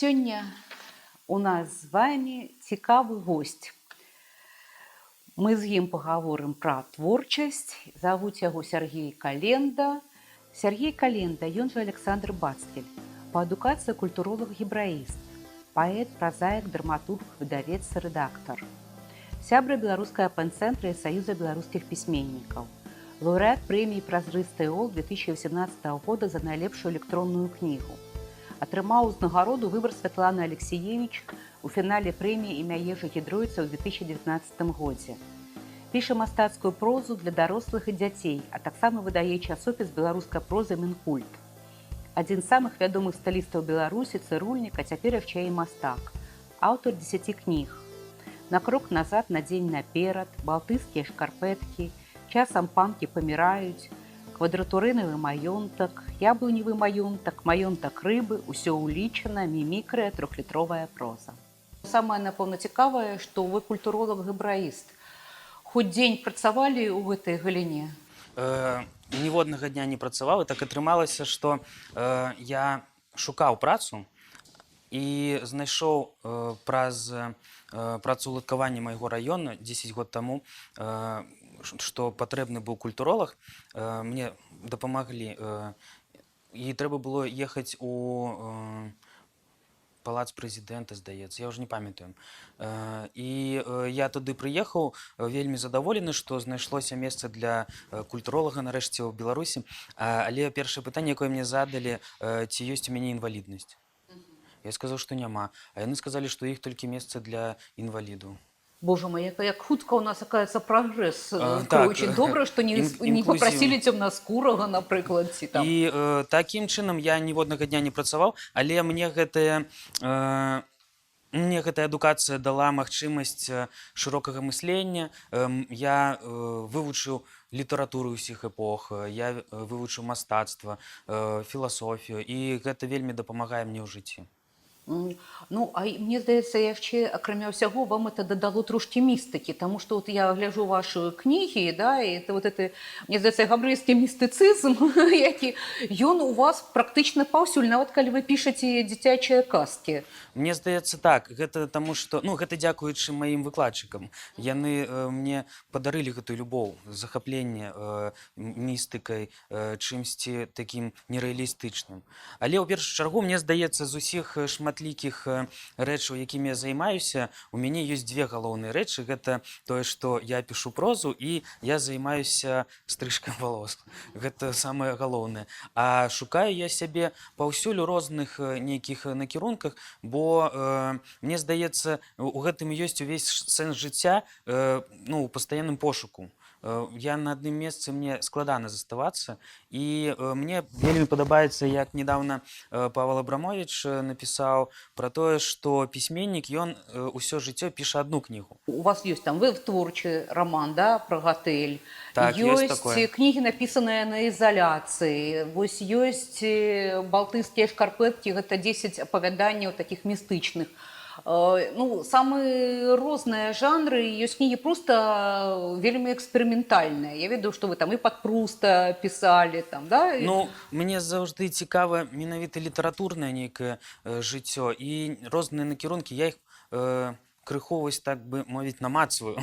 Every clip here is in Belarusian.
Сёння у нас з вами цікавы гость. Мы з ім пагаворым пра творчасць. Завуць яго Сяргей Календа. Сяргей Календа, ён жа Аляксандр Бацкель. Па адукацыі культуролаг-гебраіст, паэт, празаік, драматург, выдавец, рэдактар. Сябра Беларускага ПЭН-цэнтра і Саюза беларускіх пісьменнікаў. Лаўрэат прэміі «Празрысты эол» 2018 года за найлепшую электронную кнігу. Атрымаў узнагароду «Выбар Святланы Алексіевіч» у фінале прэміі імя Ежы Гедройца ў 2019 годзе. Піша мастацкую прозу для дарослых і дзяцей, а таксама выдае часопіс беларускай прозы «Мінкульт». Адзін з самых вядомых стылістаў Беларусі, цырульнік, а цяпер яшчэ і мастак. Аўтар 10 кніг. «На крок назад, на дзень наперад», «Балтыйскія шкарпэткі», «Часам панкі паміраюць», «Квадратурынавы маёнтак», «Яблыневы маёнтак», «Маёнтак рыбы», «Усё ўлічана», «Мімікрыя», «Трохлітровая проза». Самае, напэўна, цікавае, што вы культуролаг-гебраіст. Хоць дзень працавалі ў гэтай галіне? Ніводнага дня не працаваў, і так атрымалася, што я шукаў працу і знайшоў праз працаўладкаванне майго раёна 10 год таму, што патрэбны быў культуролаг. Мне дапамаглі, і трэба было ехаць у палац прэзідэнта, здаецца, я ўжо не памятаю. І я туды прыехаў вельмі задаволены, што знайшлося месца для культуролага нарэшце ў Беларусі. Але першае пытанне, якое мне задалі, ці ёсць у мяне інваліднасць. Я сказаў, што няма, а яны сказалі, што іх толькі месца для інвалідаў. Боже мой, як хутка у нас, оказывается, прагрэс Так. крочыць. Добра, што не, не інклюзіўна. папрасілі цемнаскурага, напрыклад, ці там. І такім чынам я ніводнага дня не працаваў, але мне гэтая адукацыя дала магчымасць шырокага мыслення. Я вывучыў літаратуру ўсіх эпох, я вывучыў мастацтва, філасофію, і гэта вельмі дапамагае мне ў жыцці. Ну, а мне здаецца, яшчэ, акрамя ўсяго, вам это дадало трошкі містыкі, таму што вот я гляжу вашы кнігі, да, і это вот это, мне здаецца, габрэйскі містыцызм, які ён у вас практычна паўсюль, нават калі вы пішаце дзіцячыя казкі. Мне здаецца, так, гэта таму, што, ну, гэта дзякуючы маім выкладчыкам. Яны мне падарылі гэтую любоў, захапленне містыкай, чымсьці такім нерэалістычным. Але ў першую чаргу, мне здаецца, з усіх шматлікіх рэчаў, якімі я займаюся, у мяне ёсць дзве галоўныя рэчы. Гэта тое, што я пішу прозу і я займаюся стрыжкай валос. Гэта самае галоўнае. А шукаю я сябе паўсюль у розных нейкіх накірунках, бо мне здаецца, у гэтым і ёсць увесь сэнс жыцця, ну, у пастаянным пошуку. Я на адным месцы, мне складана заставацца, і мне вельмі падабаецца, як недавно Павел Абрамович напісаў пра тое, што пісьменнік, ён ўсё жыццё піша адну кнігу. У вас ёсць там вытворчы роман, да, пра гатэль. Так, ёсць Ёсць такое. кнігі, напісаныя на ізаляцыі. Вось ёсць «Балтыйскія шкарпэткі», гэта 10 апавяданняў такіх містычных. Ну, самыя розныя жанры, ёсць кнігі проста вельмі эксперыментальныя. Я ведаю, што вы там і пад Пруста пісалі там, да? Ну, мне заўжды цікава менавіта літаратурнае нейкае жыццё і розныя накірункі. Я іх крыху вось, так бы мовіць, намацваю.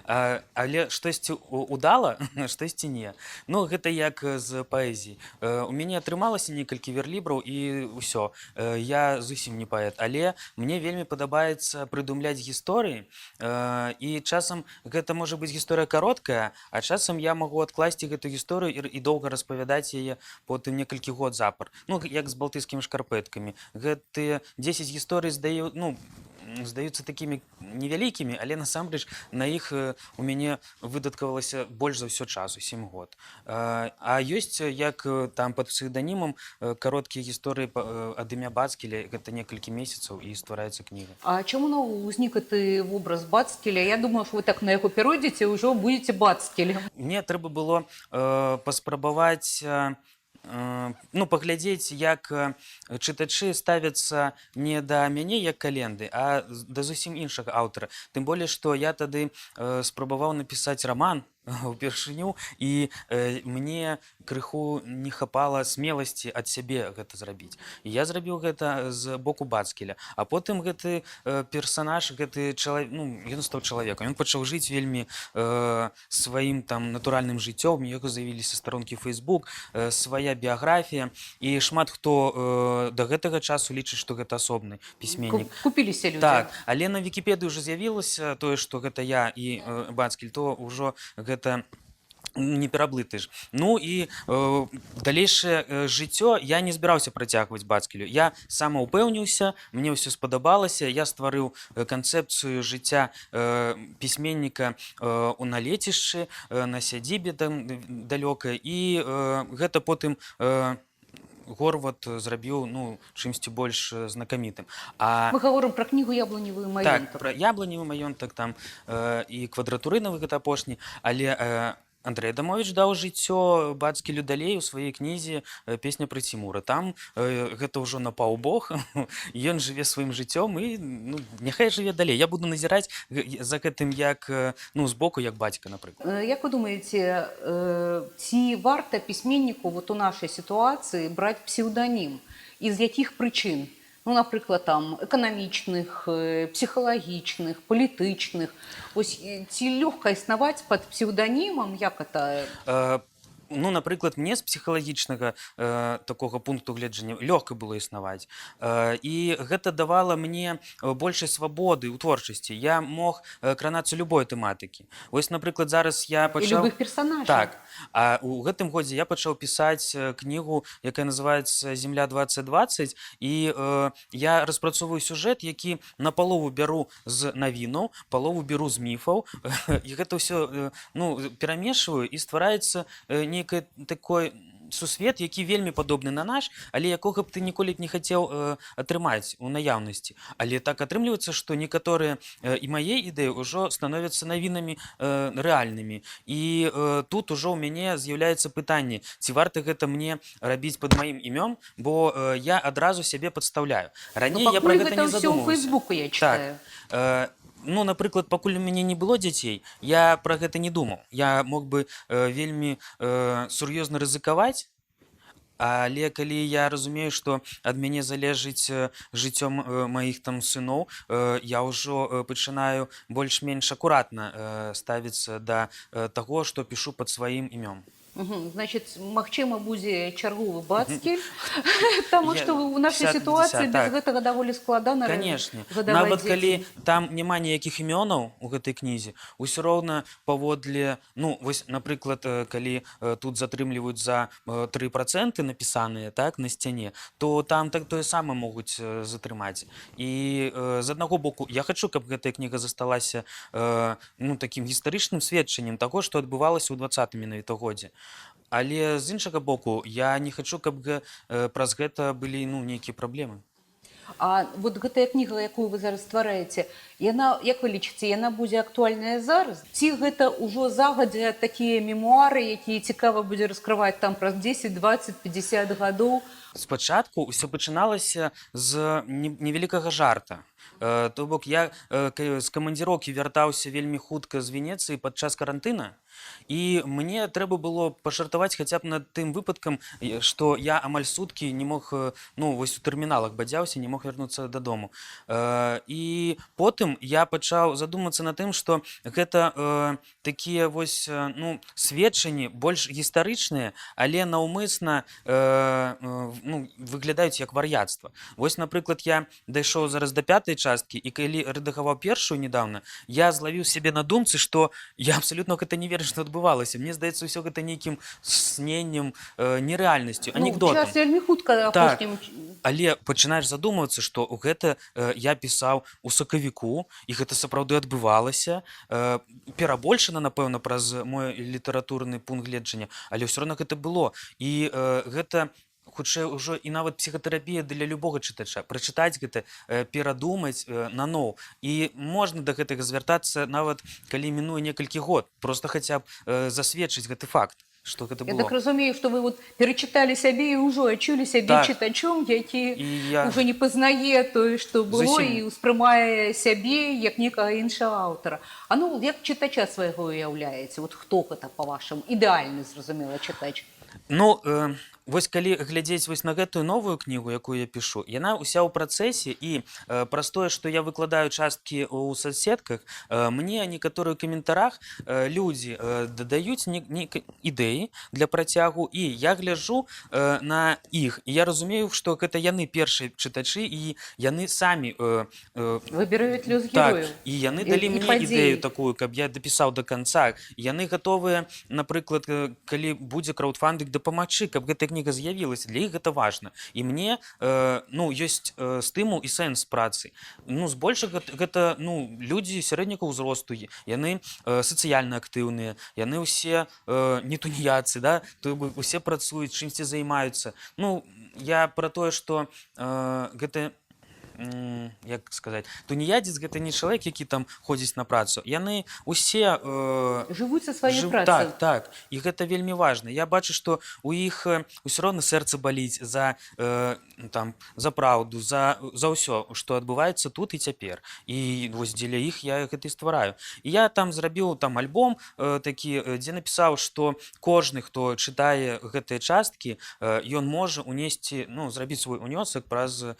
Але штосьці удала, штосьці не. Ну, гэта як з паэзіяй. У мяне атрымалася некалькі верлібраў, і ўсё. Я зусім не паэт, але мне вельмі падабаецца прыдумляць гісторыі. І часам гэта можа быць гісторыя кароткая, а часам я магу адкласці гэту гісторыю і доўга распавядаць яе потым некалькі год запар. Ну, як з «Балтыйскімі шкарпэткамі». Гэтыя 10 гісторый ну, здаюцца такімі невялікімі, але насамрэч на іх у мяне выдаткавалася больш за ўсё часу, 7 год. А ёсць як там пад псеўданімам кароткія гісторыі ад імя Бацкеля, гэта некалькі месяцаў, і ствараецца кніга. А чаму наогул узнік гэты вобраз Бацкеля? Я думаю, што вы так на яго пяройдзеце, ўжо будзеце Бацкелем. Мне трэба было паспрабаваць, ну, паглядзець, як чытачы ставяцца не да мяне як Календы, а да зусім іншага аўтара. Тым болей, што я тады спрабаваў напісаць раман. Упершыню, і мне крыху не хапала смеласці ад сябе гэта зрабіць. І я зрабіў гэта з боку Бацкеля. А потым гэты персанаж, гэты чалавек, ну, ён стаў чалавекам, ён пачаў жыць вельмі сваім там натуральным жыццём, у яго з'явіліся старонкі Facebook, свая біяграфія, і шмат хто да гэтага часу лічыць, што гэта асобны пісьменнік. Купіліся людзі. Так, але на Вікіпедыі ўжо з'явілася тое, што гэта я і Бацкель, то ўжо гэта не пераблытаеш. Ну і далейшае жыццё я не збіраўся працягваць Бацкелю. Я самаўпэўніўся, мне ўсё спадабалася, я стварыў канцэпцыю жыцця пісьменніка у на лецішчы, на сядзібе там далёкай, і гэта потым Горват зрабіў, ну, чымсьці больш знакамітым. А Мы гаворым пра кнігу «Яблыневы маёнтак». Так, пра «Яблыневы маёнтак» там і «Квадратурынавы», гэта апошні, але Андрэй Адамовіч даў жыццё Бацкелю далей у сваёй кнізе «Песня пра Цімура». Там гэта ўжо напаўбог, ён жыве сваім жыццём і, ну, няхай жыве далей. Я буду назіраць за гэтым як ну, збоку, як бацька, напрыклад. Як вы думаеце, ці варта пісьменніку вот у нашай сітуацыі браць псеўданім? І з якіх прычын? Ну, напрыклад, там эканамічных, псіхалагічных, палітычных. Вось ці лёгка існаваць пад псеўданімам, як это? Ну, напрыклад, мне з псіхалагічнага такога пункту гледжання лёгка было існаваць. І гэта давала мне большай свабоды ў творчасці. Я мог кранацца любой тэматыкі. Вось, напрыклад, зараз я І пачаў любых персонажаў. Так. А у гэтым годзе я пачаў пісаць кнігу, якая называется «Земля 2020», і я распрацоўваю сюжэт, які напалову бяру з навінаў, палову беру з міфаў, і гэта ўсё ну, перамешваю, і ствараецца нейкае такой сусвет, які вельмі падобны на наш, але якога б ты ніколі б не хацеў атрымаць у наяўнасці. Але так атрымліваецца, што некаторыя і мае ідэі ўжо становяцца навінамі рэальнымі. І тут ужо ў мяне з'яўляецца пытанне, ці варта гэта мне рабіць пад маім імём, бо я адразу сябе падстаўляю. Раней Ну, я пра пакуль гэта гэта не ўсё ў задумваўся. Фейсбуку я читаю. Так. Ну, напрыклад, пакуль у мяне не было дзяцей, я пра гэта не думаў. Я мог бы вельмі сур'ёзна рызыкаваць, але калі я разумею, што ад мяне залежыць жыццё маіх там сыноў, я ўжо пачынаю больш-менш акуратна ставіцца да таго, што пішу пад сваім імём. Значит, магчыма, будзе чарговы Бацкель, таму што ў нашай 50 на сітуацыі 50, без так. гэтага даволі складана Канешне, гадаваць нават калі дзяцей. там няма ніякіх імёнаў у гэтай кнізе, усё роўна паводле, ну, вось, напрыклад, калі тут затрымліваюць за 3% напісаныя так на сцяне, то там так тое самае могуць затрымаць. І з аднаго боку я хачу, каб гэтая кніга засталася ну, такім гістарычным сведчаннем таго, што адбывалася ў 20-м менавіта годзе. Але з іншага боку я не хачу, каб праз гэта былі, ну, нейкія праблемы. А вот гэтая кніга, якую вы зараз ствараеце, яна, як вы лічыце, яна будзе актуальная зараз? Ці гэта ўжо загадзя такія мемуары, якія цікава будзе раскрываць там праз 10, 20, 50 гадоў? Спачатку ўсё пачыналася з невялікага жарта. То бок я з камандзіроўкі вяртаўся вельмі хутка з Венецыі падчас карантына, і мне трэба было пажартаваць хаця б над тым выпадкам, што я амаль суткі не мог, ну, вось у тэрміналах бадзяўся, не мог вярнуцца дадому. І потым я пачаў задумацца над тым, што гэта такія вось ну, сведчанні больш гістарычныя, але наўмысна ну, выглядаюць як вар'яцтва. Вось, напрыклад, я дайшоў зараз да пятай часткі, і калі рэдагаваў першую недавно, я злавіў сябе на думцы, што я абсалютна гэта не веру, што адбывалася. Мне здаецца, ўсё гэта нейкім сненнем, нерэальнасцю, Ну, анекдотам. час вельмі хутка Так. апошнім. Але пачынаеш задумвацца, што гэта я пісаў у сакавіку, і гэта сапраўды адбывалася, перабольшана, напэўна, праз мой літаратурны пункт гледжання, але ўсё роўна гэта было. І гэта хутчэй ўжо і нават псіхатэрапія для любога чытача: прачытаць гэта, перадумаць наноў. І можна да гэтага звяртацца, нават калі мінуе некалькі год, просто хаця б засведчыць гэты факт. Што гэта Я было. так разумею, што вы вот перачыталі сябе і ўжо адчулі сябе чытачом, які І я ўжо не пазнае тое, што было, Зусім. і ўспрымае сябе як некага іншага аўтара. А ну, як чытача свайго уяўляеце? Вот хто гэта, па-вашаму, ідэальны, зразумела, чытач? Ну, вось калі глядзець вось на гэтую новую кнігу, якую я пішу, яна ўся ў працэсе, і праз тое, што я выкладаю часткі ў соцсетках, мне некаторыя ў каментарах людзі дадаюць не ідэі для працягу, і я гляджу на іх, і я разумею, што гэта яны першыя чытачы, і яны самі Выбіраюць лёс так, герояў. і яны далі І мне падзеі. ідэю такую, каб я дапісаў до конца. Яны гатовыя, напрыклад, калі будзе краўдфандынг, дапамагчы, каб гэтая кніга з'явілася. Для іх гэта важна. І мне ну, ёсць стымул і сэнс працы. Ну, збольшага гэта, ну, людзі сярэдняга ўзросту, яны сацыяльна актыўныя, яны ўсе не тунеядцы, да? То бок усе працуюць, чымсьці займаюцца. Ну, я пра тое, што гэта, як сказаць, тунеядзец — гэта не чалавек, які там ходзіць на працу. Яны усе Жывуць са сваёй працай. Так, і гэта вельмі важна. Я бачу, што у іх ўсё роўна сэрца баліць за ну, там, за праўду, за ўсё, што адбываецца тут і цяпер. І вось дзеля іх я гэта і ствараю. І я там зрабіў там альбом такі, дзе напісаў, што кожны, хто чытае гэтыя часткі, ён можа унесці, ну, зрабіць свой унёсак праз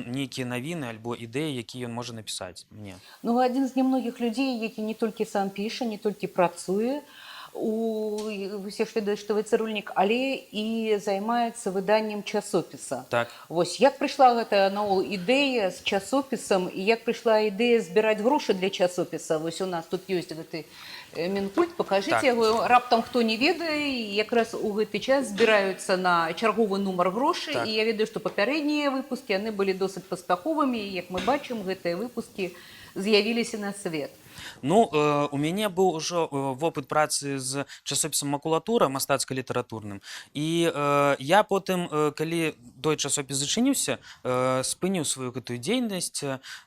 нейкія навіны альбо ідэі, якія ён можа напісаць мне. Ну, вы адзін з нямногіх людзей, які не толькі сам піша, не толькі працуе у, усе ж ведаюць, што вы цырульнік, але і займаецца выданнем часопіса. Так. Вось як прыйшла гэтая наогул ідэя з часопісам і як прыйшла ідэя збіраць грошы для часопіса? Вось у нас тут ёсць гэты «Мінкульт», пакажыце яго, раптам хто не ведае, якраз у гэты час збіраюцца на чарговы нумар грошы, і я ведаю, што папярэднія выпускі, яны былі досыць паспяховымі, і, як мы бачым, гэтыя выпускі з'явіліся на свет. Ну, у мяне быў ужо вопыт працы з часопісам «Макулатура» мастацка-літаратурным. І я потым, калі той часопіс зачыніўся, спыніў сваю гэтую дзейнасць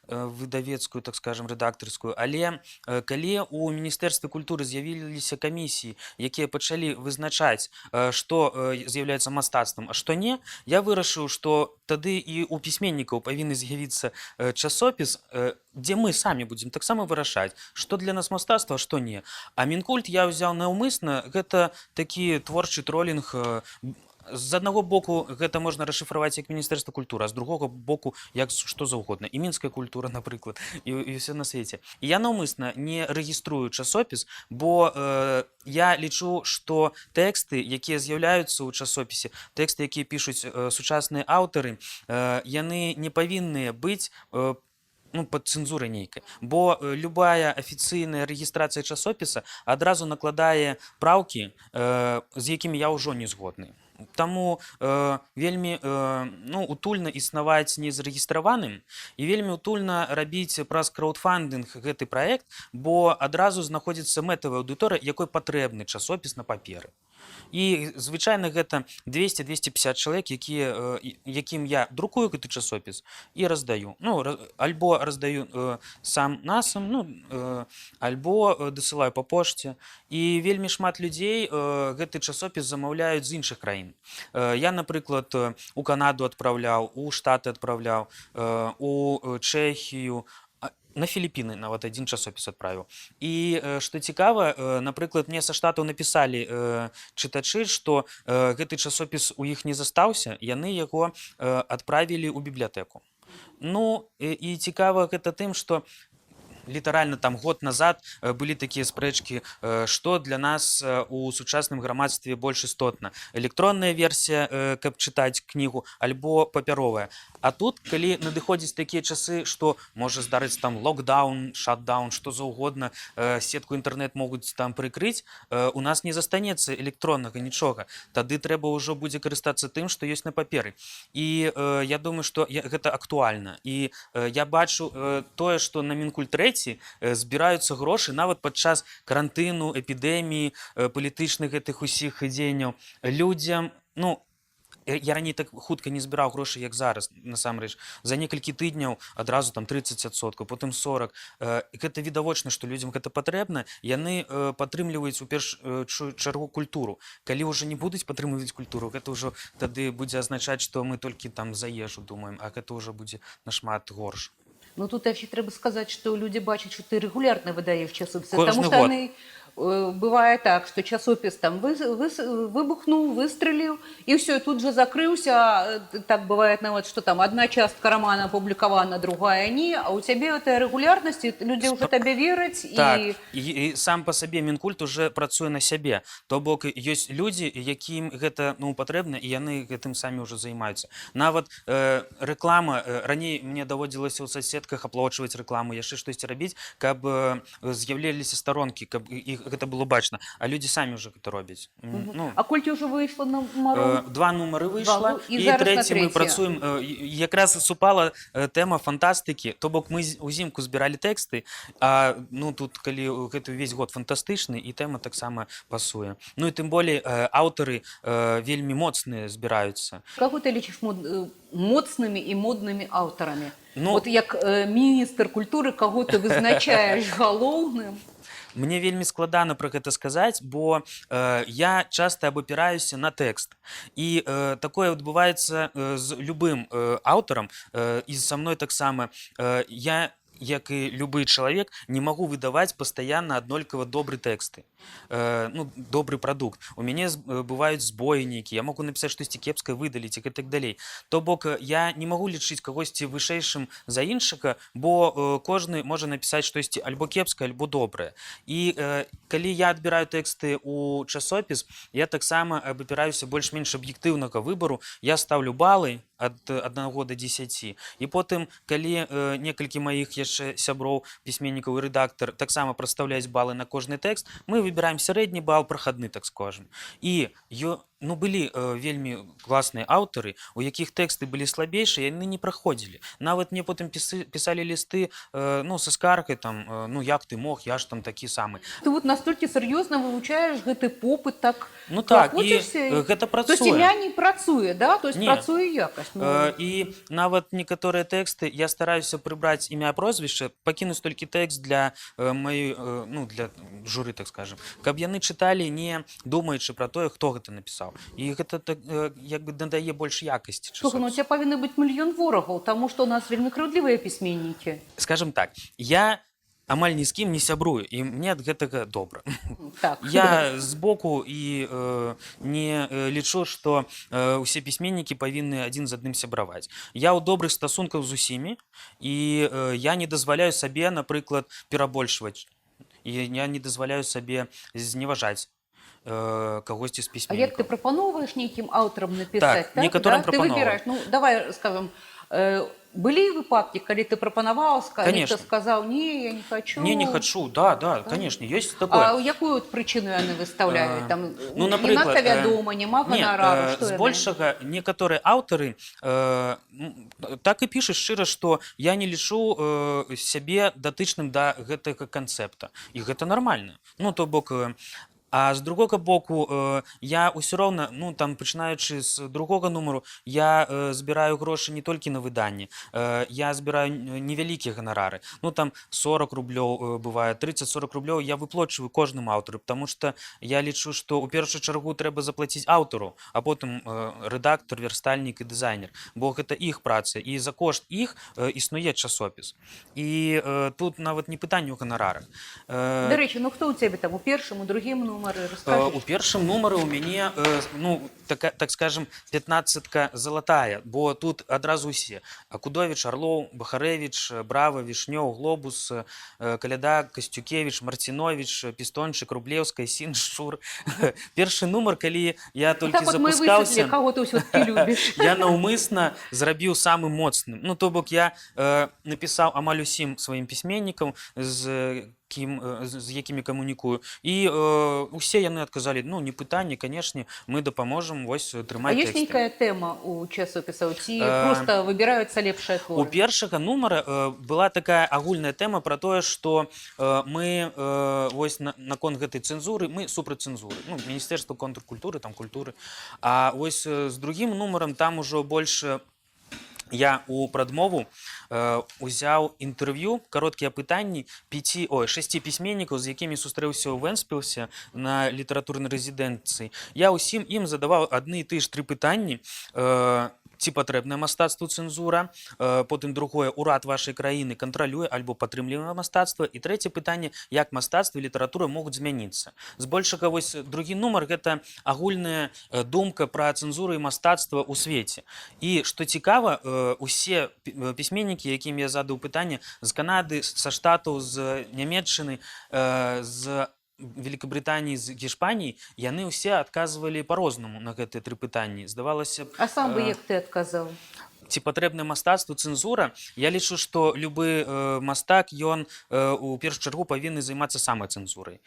выдавецкую, так скажем, рэдактарскую. Але калі ў Міністэрстве культуры з'явіліся камісіі, якія пачалі вызначаць, што з'яўляецца мастацтвам, а што не, я вырашыў, што тады і ў пісьменнікаў павінны з'явіцца часопіс, дзе мы самі будзем таксама вырашаць, што для нас мастацтва, а што не. А «Мінкульт» я ўзяў наўмысна, гэта такі творчы тролінг. З аднаго боку, гэта можна расшыфраваць як Міністэрства культуры, а з другога боку як што заўгодна. І мінская культура, напрыклад, і ўсё на свеце. І я наўмысна не рэгіструю часопіс, бо я лічу, што тэксты, якія з'яўляюцца ў часопісе, тэксты, якія пішуць сучасныя аўтары, яны не павінныя быць ну, пад цэнзурай нейкай. Бо любая афіцыйная рэгістрацыя часопіса адразу накладае праўкі, з якімі я ўжо не згодны. Таму вельмі ну, утульна існаваць незарэгістраваным і вельмі утульна рабіць праз краўдфандынг гэты праект, бо адразу знаходзіцца мэтавая аўдыторыя, якой патрэбны часопіс на паперы. І звычайна гэта 200-250 чалавек, якім я друкую гэты часопіс і раздаю. Ну, альбо раздаю сам насам, ну, альбо дасылаю па пошце. І вельмі шмат людзей гэты часопіс замаўляюць з іншых краін. Я, напрыклад, у Канаду адпраўляў, у Штаты адпраўляў, у Чэхію, на Філіпіны нават адзін часопіс адправіў. І што цікава, напрыклад, мне са Штатаў напісалі чытачы, што гэты часопіс у іх не застаўся, яны яго адправілі ў бібліятэку. Ну і цікава гэта тым, што літаральна там год назад былі такія спрэчкі, што для нас у сучасным грамадстве больш істотна: электронная версія, каб чытаць кнігу, альбо папяровая. А тут, калі надыходзіць такія часы, што можа здарыць там локдаун, шатдаун, што заўгодна, сетку інтэрнэт могуць там прыкрыць, у нас не застанецца электроннага нічога, тады трэба ўжо будзе карыстацца тым, што ёсць на паперы. І я думаю, што гэта актуальна, і я бачу тое, што на «Мінкульт трэці» збіраюцца грошы нават падчас карантыну, эпідэміі, палітычных гэтых усіх дзеянняў. Людзям, ну, Я раней так хутка не збіраў грошы, як зараз. Насамрэч, за некалькі тыдняў адразу там 30%, потым 40. І гэта відавочна, што людзям гэта патрэбна, яны падтрымліваюць у першую чаргу культуру. Калі ўжо не будуць падтрымліваць культуру, гэта ўжо тады будзе азначаць, што мы толькі там за ежу думаем, а гэта ўжо будзе нашмат горш. Ну, тут яшчэ трэба сказаць, што людзі бачаць, што ты рэгулярна выдаеш часопісы, Кожны потому что год. яны бывае так, што часопіс там выбухнуў, выстраліў, і ўсё, тут же закрыўся. Так бывае нават, што там одна частка романа апублікавана, другая не, а у цябе гэтая рэгулярнасць, і людзі ўжо табе вераць. Так, І і сам па сабе Мінкульт уже працуе на сябе. То бок ёсць людзі, якім гэта, ну, патрэбна, і яны гэтым самі ўжо займаюцца. Нават рэклама, раней мне даводзілася ў соцсетках аплочваць рэкламу, яшчэ штосьці рабіць, каб з'яўляліся старонкі, каб іх гэта было бачна, а людзі самі ўжо гэта робяць. Ну, А колькі ўжо выйшла нумароў? Два нумары выйшла, ну, і і зараз на трэці мы трэці. працуем. Якраз супала тэма фантастыкі, то бок мы узімку збіралі тэксты, а ну тут, калі гэты ўвесь год фантастычны, і тэма таксама пасуе. Ну і тым болей аўтары вельмі моцныя збіраюцца. Каго ты лічыш моцнымі і моднымі аўтарамі? Ну, Вот як міністр культуры, каго ты вызначаеш галоўным? Мне вельмі складана пра гэта сказаць, бо я часта абапіраюся на тэкст. І такое адбываецца з любым аўтарам, і са мной таксама. Я, як і любы чалавек, не магу выдаваць пастаянна аднолькава добры тэксты. Ну, добры прадукт. У мяне бываюць збоі нейкія, я могу напісаць штосьці кепскае, выдаліць і так далей. То бок я не магу лічыць кагосьці вышэйшым за іншага, бо кожны можа напісаць штосьці альбо кепскае, альбо добрае. І калі я адбіраю тэксты ў часопіс, я таксама абапіраюся больш-менш аб'ектыўнага выбару. Я стаўлю балы ад 1 до 10. І потым, калі некалькі маіх яшчэ сяброў, пісьменнікаў і рэдактар таксама прадстаўляюць балы на кожны тэкст, мы выбіраем сярэдні бал, прахадны, так скажем. І ну, былі вельмі класныя аўтары, у якіх тэксты былі слабейшыя, яны не праходзілі. Нават мне потым пісалі лісты, ну, са скаргай там, ну, як ты мог, я ж там такі самы. Ты вот настолькі сур'ёзна вывучаеш гэты попыт, так Ну так, і клапоцішся? Гэта То есть працуе. імя не працуе, да? То есть Не. працуе якасць. Ну, І нават некаторыя тэксты я стараюся прыбраць імя, прозвішча, пакінуць толькі тэкст для маёй, ну, для журы, так скажем, каб яны чыталі, не думаючы пра тое, хто гэта напісаў. І гэта так, як бы надае больш якасці Слухай, ну у часопісу. тебя павінны быць мільён ворагаў, таму што у нас вельмі крыўдлівыя пісьменнікі. Скажем так, я амаль ні з кім не сябрую, і мне ад гэтага добра. Я збоку і не лічу, што усе пісьменнікі павінны адзін з адным сябраваць. Я ў добрых стасунках з усімі, і я не дазваляю сабе, напрыклад, перабольшваць. І я не дазваляю сабе зневажаць кагосьці з А як ты пісьменнікаў. прапаноўваеш нейкім аўтарам напісаць? Так, некаторым Да? Ты прапаноўваю. выбіраеш. Ну, давай скажем, былі выпадкі, калі ты прапанаваў, Конечно. нехта сказаў: «Не, я не хочу». Не, не хочу, да, конечно, ёсць такое. А якую от прычыну яны выстаўляюць? Там, ну, не напрыклад, надта вядома, няма Не, ганарару, што яны? збольшага некаторыя аўтары так і пішуць шчыра, што я не лічу сябе датычным да гэтага канцэпта. І гэта нармальна. Ну, то бок, а з другога боку, я ўсё роўна, ну, там, пачынаючы з другога нумару, я збіраю грошы не толькі на выданні, я збіраю невялікія ганарары. Ну, там 40 рублёў, бывае 30-40 рублёў я выплочваю кожнаму аўтару, потому что я лічу, што ў першую чаргу трэба заплаціць аўтару, а потым рэдактар, верстальнік і дызайнер, бо гэта іх праца, і за кошт іх існуе часопіс. І тут нават не пытанне ў ганарарах. Дарэчы, ну хто ў цябе там у першым, у другім нумары, раскажаш? У першым нумары у мяне, ну, така, так скажем, пятнадцатка залатая, бо тут адразу усе: Акудовіч, Арлоў, Бахарэвіч, Брава, Вішнёў, Глобус, Каляда, Касцюкевіч, Марціновіч, Пістончык, Рублеўская, Сін, Шчур. Першы нумар, калі я Ну, толькі так вот мы запускаўся, высветлілі, каго ты ўсё-таки любіш. я наўмысна зрабіў самым моцным. Ну, то бок я напісаў амаль усім сваім пісьменнікам, з кім з якімі камунікую, і усе яны адказалі: «Ну, не пытанне, канешне, мы дапаможам, вось А трымай ёсць тэксты». нейкая тэма у часопісаў ці просто выбіраюцца лепшыя У творы? першага нумара была такая агульная тэма пра тое, што мы вось наконт гэтай цэнзуры, мы супраць цэнзуры, ну, міністэрства контркультуры, там, культуры. А вось з другім нумарам там ужо больш я у прадмову узяў інтэрв'ю, кароткія пытанні пяці, ой, шасці пісьменнікаў, з якімі сустрэўся ў Вэнспілсе на літаратурнай рэзідэнцыі. Я ўсім ім задаваў адны і тыя ж тры пытанні: ці патрэбна мастацтву цэнзура, потым другое, урад вашай краіны кантралюе альбо падтрымлівае мастацтва, і трэцяе пытанне, як мастацтва і літаратура могуць змяніцца. Збольшага вось другі нумар — гэта агульная думка пра цэнзуру і мастацтва ў свеце. І што цікава, усе пісьменнікі, якім я задаў пытанне, з Канады, са Штатаў, з Нямеччыны, з Великабрытаніі, з Гішпаніі, яны ўсе адказвалі па-рознаму на гэтыя тры пытанні. Здавалася б, А сам бы як ты адказаў? Ці патрэбна мастацтву цэнзура? Я лічу, што любы мастак, ён у першую чаргу павінны займацца самацэнзурай,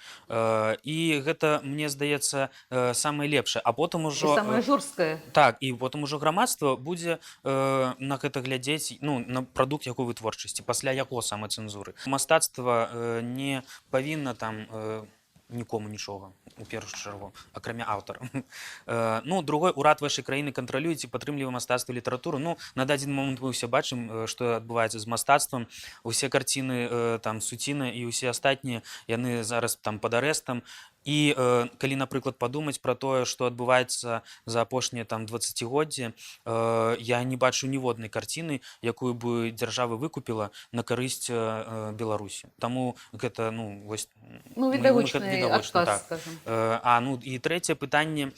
і гэта, мне здаецца, самае лепшае, а потым І ужо самае жорсткае. Так, і потым ужо грамадства будзе на гэта глядзець, ну, на прадукт яго вытворчасці пасля яго самацэнзуры. Мастацтва не павінна там нікому нічога у першую чаргу, акрамя аўтара. Ну, другой: урад вашай краіны кантралюе ці падтрымлівае мастацтва, літаратуру. Ну, на дадзены момант мы ўсе бачым, што адбываецца з мастацтвам. Усе карціны там Суціна і ўсе астатнія, яны зараз там пад арэстам. І калі, напрыклад, падумаць пра тое, што адбываецца за апошнія там дваццацігоддзі, я не бачу ніводнай карціны, якую бы дзяржава выкупіла на карысць Беларусі. Таму гэта, ну, вось Ну, мы відавочны гэта відавочна, адказ, так. скажем. А, ну і трэцяе пытанне: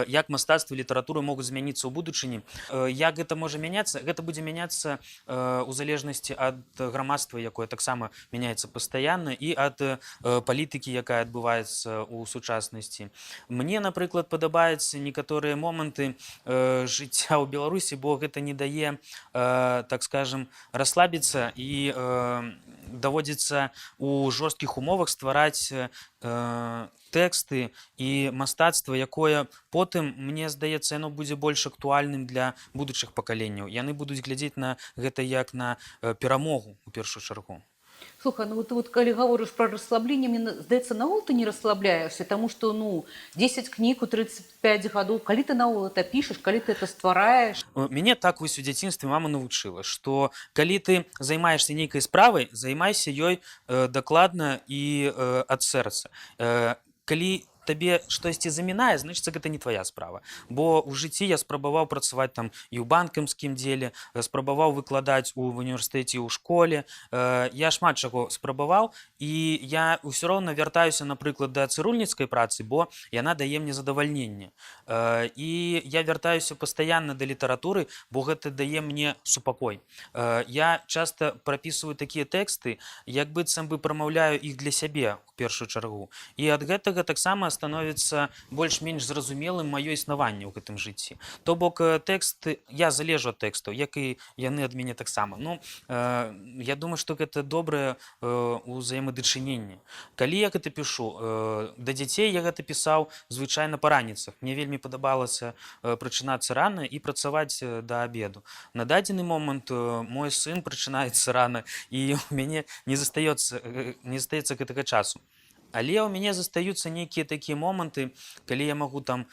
як мастацтва і літаратура могуць змяніцца ў будучыні? Як гэта можа мяняцца? Гэта будзе мяняцца у залежнасці ад грамадства, якое таксама мяняецца пастаянна, і ад палітыкі, якая адбываецца ў сучаснасці. Мне, напрыклад, падабаюцца некаторыя моманты жыцця ў Беларусі, бо гэта не дае, так скажем, расслабіцца, і даводзіцца у жорсткіх умовах ствараць тэксты і мастацтва, якое потым, мне здаецца, яно будзе больш актуальным для будучых пакаленняў. Яны будуць глядзець на гэта як на перамогу у першую чаргу. Слухай, ну вот ты вот калі гаворыш пра расслабленне, мне здаецца, наогул ты не расслабляешься, таму што, ну, 10 кніг у 35 гадоў, калі ты наогул это пішаш, калі ты это ствараеш? Мяне так вось у дзяцінстве мама навучыла, што калі ты займаешся нейкай справай, займайся ёй дакладна і ад сэрца. Калі табе штосьці замінае, значыцца, гэта не твоя справа. Бо ў жыцці я спрабаваў працаваць там і ў банкамскім дзеле, спрабаваў выкладаць у універсітэце, ў школе. Я шмат чаго спрабаваў, і я ўсё роўна вяртаюся, напрыклад, да цырульніцкай працы, бо яна дае мне задавальненне. І я вяртаюся пастаянна да літаратуры, бо гэта дае мне супакой. Я часта прапісваю такія тэксты, як быццам бы прамаўляю іх для сябе у першую чаргу. І ад гэтага таксама становіцца больш-менш зразумелым маё існаванне ў гэтым жыцці. То бок тэксты, я залежу ад тэкстаў, як і яны ад мяне таксама. Ну, я думаю, што гэта добрае ўзаемадачыненне. Калі я гэта пішу, да дзяцей я гэта пісаў звычайна па раніцах. Мне вельмі падабалася прачынацца рана і працаваць да абеду. На дадзены момант мой сын прачынаецца рана, і ў мяне не застаецца гэтага часу. Але ў мяне застаюцца нейкія такія моманты, калі я магу там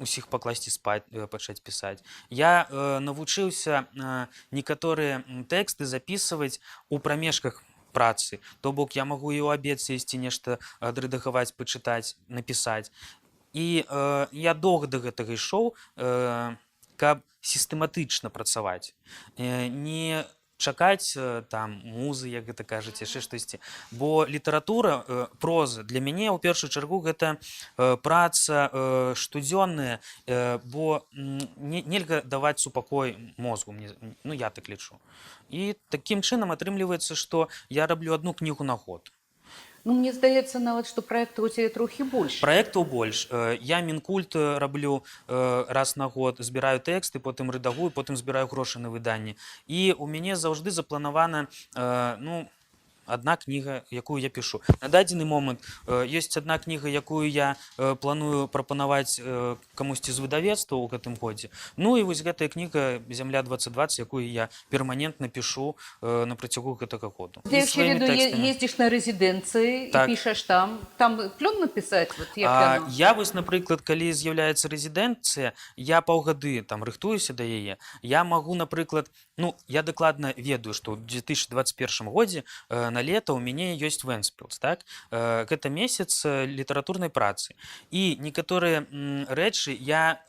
усіх пакласці спаць, пачаць пісаць. Я навучыўся некаторыя тэксты запісваць у прамежках працы. То бок я магу і ў абед сесці, нешта адрэдагаваць, пачытаць, напісаць. І я доўга да гэтага ішоў, каб сістэматычна працаваць. Не чакаць там музы, як гэта кажуць, яшчэ штосьці. Бо літаратура, проза для мяне ў першую чаргу гэта праца штодзённая, бо нельга даваць супакой мозгу, мне, ну, я так лічу. І такім чынам атрымліваецца, што я раблю одну кнігу на год. Ну, мне здаецца нават, што праектаў у цябе трохі больш. Праектаў больш. Я мінкульт раблю раз на год, збіраю тэксты, потым рэдагую, потым збіраю грошы на выданне. І у мяне заўжды запланавана, ну, Адна кніга, якую я пішу. На дадзены момант ёсць адна кніга, якую я планую прапанаваць камусьці з выдавецтва ў гэтым годзе. Ну і вось гэтая кніга «Зямля 2020», якую я перманентна пішу на працягу гэтага году. Ты І яшчэ сваімі ведаю, тэкстамі. Ездзіш на рэзідэнцыі Так. і пішаш там. Там плённа пісаць, вот як яно? Я вось, напрыклад, калі з'яўляецца рэзідэнцыя, я паўгады там рыхтуюся да яе. Я магу, напрыклад, ну, я дакладна ведаю, што ў 2021 годзе на лета ў мяне ёсць Вэнспілс, так? Гэта месяц літаратурнай працы. І некаторыя рэчы я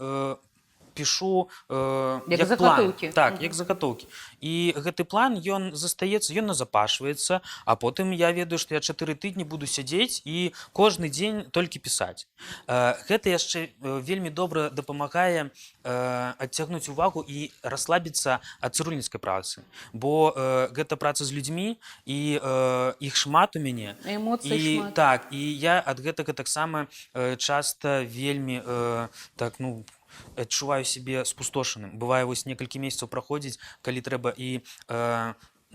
пішу Як як план. загатоўкі. Так, Мгм. як загатоўкі. І гэты план, ён застаецца, ён назапашваецца, а потым я ведаю, што я 4 тыдні буду сядзець і кожны дзень толькі пісаць. Гэта яшчэ вельмі добра дапамагае адцягнуць увагу і расслабіцца ад цырульніцкай працы. Бо гэта праца з людзьмі, і іх шмат у мяне. Эмоцый І шмат. так, і я ад гэтага таксама часта вельмі так, ну, адчуваю сябе спустошаным. Бывае, вось некалькі месяцаў праходзіць, калі трэба і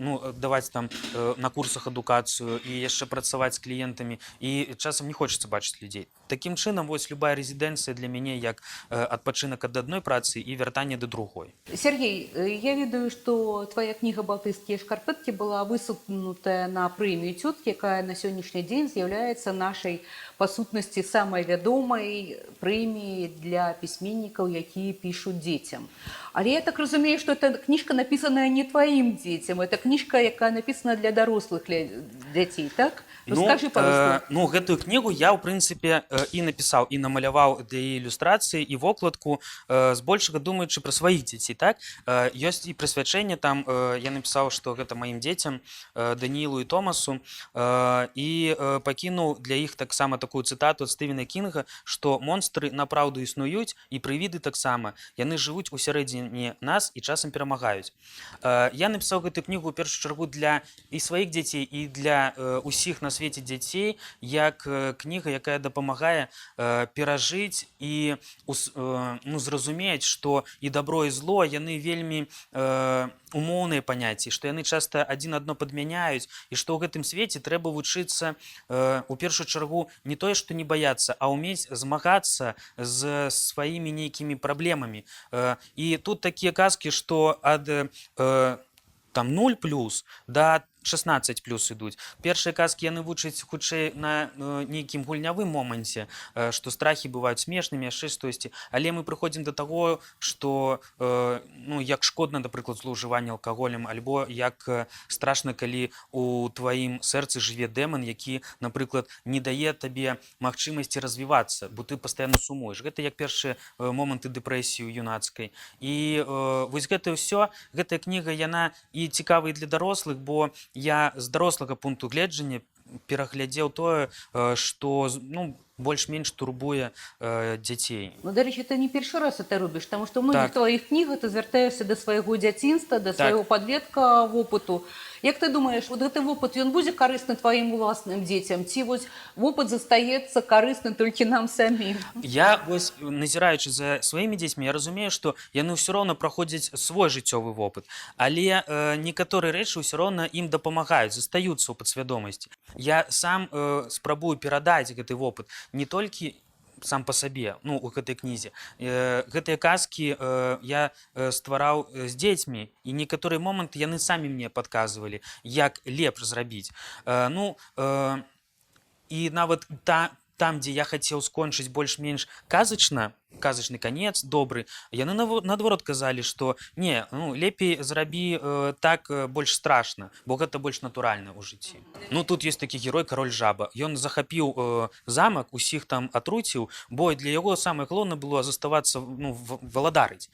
ну, даваць там на курсах адукацыю і яшчэ працаваць з кліентамі, і часам не хочацца бачыць людзей. Такім чынам, вось любая рэзідэнцыя для мяне як адпачынак ад адной працы і вяртанне да другой. Сяргей, я ведаю, што твая кніга «Балтыйскія шкарпэткі» была высунутая на прэмію «Цёткі», якая на сённяшні дзень з'яўляецца нашай, па сутнасці, самай вядомай прэміяй для пісьменнікаў, якія пішуць дзецям. Але я так разумею, што эта кніжка напісаная не тваім дзецям, это кніжка, якая напісана для дарослых дзяцей, так? Раскажы пару слоў. Ну, гэтую кнігу я, ў прынцыпе, і напісаў, і намаляваў для яе ілюстрацыі, і вокладку, збольшага думаючы пра сваіх дзяцей, так? Ёсць і прысвячэнне там, я напісаў, што гэта маім дзецям, Даніілу і Томасу, і пакінуў для іх таксама такую цытату ад Стывена Кінга, што монстры напраўду існуюць, і прывіды таксама. Яны жывуць у сярэдзіне нас і часам перамагаюць. Я напісаў гэтую кнігу ў першую чаргу для і сваіх дзяцей, і для усіх на свеце дзяцей, як кніга, якая дапамагае перажыць і ну, зразумець, што і дабро, і зло яны вельмі умоўныя паняцці, што яны часта адзін адно падмяняюць, і што ў гэтым свеце трэба вучыцца у першую чаргу не тое, што не баяцца, а ўмець змагацца з сваімі нейкімі праблемамі. І тут такія казкі, што ад там 0 плюс да 16 плюс ідуць. Першыя казкі яны вучаць хутчэй на нейкім гульнявым моманце, што страхі бываюць смешнымі, яшчэ штосьці. Але мы прыходзім да таго, што ну, як шкодна, напрыклад, злоўжыванне алкаголем, альбо як страшна, калі у тваім сэрцы жыве дэман, які, напрыклад, не дае табе магчымасці развівацца, бо ты пастаянна сумуеш. Гэта як першыя моманты дэпрэсіі юнацкай. І вось гэта ўсё, гэтая кніга, яна і цікавая і для дарослых, бо я з дарослага пункту гледжання пераглядзеў тое, што ну, больш-менш турбуе дзяцей. Ну, дарэчы, ты не першы раз это робіш, таму што ў многіх Так. тваіх кнігах ты звяртаешся да свайго дзяцінства, да свайго падлетка вопыту. Як ты думаеш, вот гэты вопыт, ён будзе карысны тваім уласным дзецям, ці вось вопыт застаецца карысны толькі нам самім? Я вось, назіраючы за сваімі дзецьмі, я разумею, што яны ўсё роўна праходзяць свой жыццёвы вопыт, але некаторыя рэчы ўсё роўна ім дапамагаюць, застаюцца ў падсвядомасці. Я сам спрабую перадаць гэты вопыт не толькі сам па сабе, ну, у гэтай кнізе. Гэтыя казкі я ствараў з дзецьмі, і некаторыя моманты яны самі мне падказвалі, як лепш зрабіць. Ну, і нават там, дзе я хацеў скончыць больш-менш казачна, казачны канец добры, яны наадварот казалі, што не, ну, лепей зрабі так, больш страшна, бо гэта больш натуральна ў жыцці. Ну, тут есть такі герой, кароль жаба. Ён захапіў замак, усіх там атруціў, бо для яго самае галоўнае было заставацца, ну, валадарыць.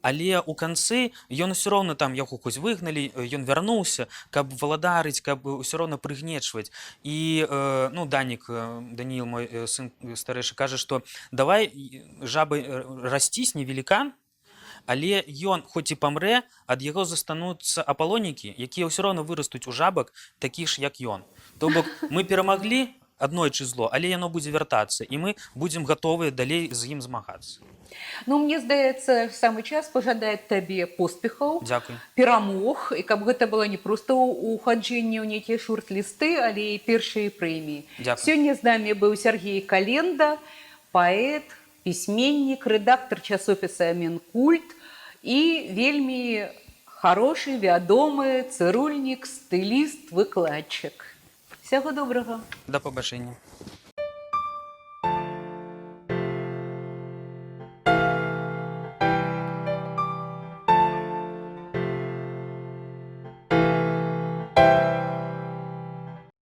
Але ў канцы ён усё роўна, там яго хоць выгналі, ён вярнуўся, каб валадарыць, каб ўсё роўна прыгнечваць. І ну, Данік, Даніил, мой сын старэйшы, кажа, што давай жабы расцісне велікан, але ён хоць і памрэ, ад яго застануцца апалонікі, якія ўсё роўна вырастуць у жабак, такіх ж, як ён. То бок мы перамаглі. Аднойчы зло, але яно будзе вяртацца, і мы будзем гатовыя далей з ім змагацца. Ну, мне здаецца, самы час пажадаць табе поспехаў, Дзякуй. перамог, і каб гэта было не проста ўхаджэнне ў нейкія шорт-лісты, але і першыя прэміі. Дзякуй. Сёння з намі быў Сяргей Календа, паэт, пісьменнік, рэдактар часопіса «Мінкульт» і вельмі харошы, вядомы цырульнік, стыліст, выкладчык. Усяго добрага. Да пабачэння.